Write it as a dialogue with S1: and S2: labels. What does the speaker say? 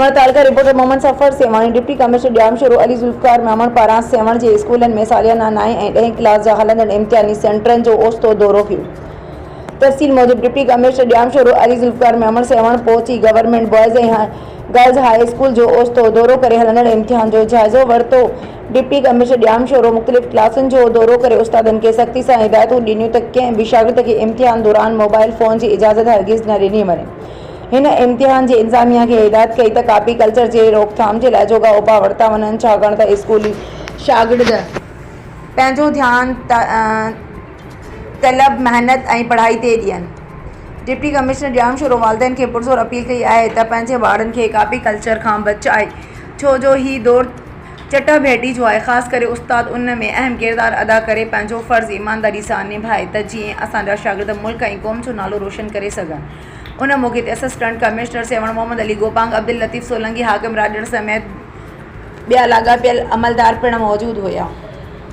S1: Sehwan تعلقه، reporter Muhammad Safar Sehwani, deputy commissioner Jamshoro Ali Zulfiqar Memon پاران سيوهڻ جي اسڪولن ۾ ساليانه نائين ۽ ڏهين ڪلاس جا هلندڙ امتحاني سينٽرن جو اوچتو دورو ڪيو. تفصيل موجب ڊپٽي ڪمشنر ڄامشورو علي ذوالفقار ميمڻ سيوهڻ پهچي government boys ۽ girls high school جو اوچتو دورو ڪري هلندڙ امتحان جو جائزو ورتو. ڊپٽي ڪمشنر ڄامشورو مختلف ڪلاسن جو دورو ڪري استادن کي سختي سان هدايتون ڏنيون ته ڪنهن به شاگرد کي امتحان دوران موبائل فون جي اجازت هرگز نه ڏني وڃي. هن امتحان جي انتظاميا کي هدايت ڪئي ته ڪاپي ڪلچر جي روڪٿام جي لاء جوڳا اپاء ورتا وڃن ڇاڪاڻ ته اسڪولي شاگرد پنهنجو ڌيان طلب محنت ۽ پڙهائي تي ڏين. ڊپٽي ڪمشنر ڄامشورو والدين کي پرزور اپيل ڪئي آهي ته پنهنجي ٻارن کي ڪاپي ڪلچر کان بچائي ڇو جو هي دور چٽا ڀيٽي جو آهي خاص ڪري استاد ان ۾ اهم ڪردار ادا ڪري پنهنجو فرض ايمانداري سان نڀائي ته جيئن اسان جا شاگرد ملڪ ۽ قوم جو نالو روشن ڪري سگهن. ان موقعي تي اسسٽنٽ ڪمشنر سيوهڻ محمد علي گوپانگ، عبداللطيف سولنگي، حاڪم راڄڙ سميت ٻيا لاڳاپيل عملدار پڻ موجود هيا.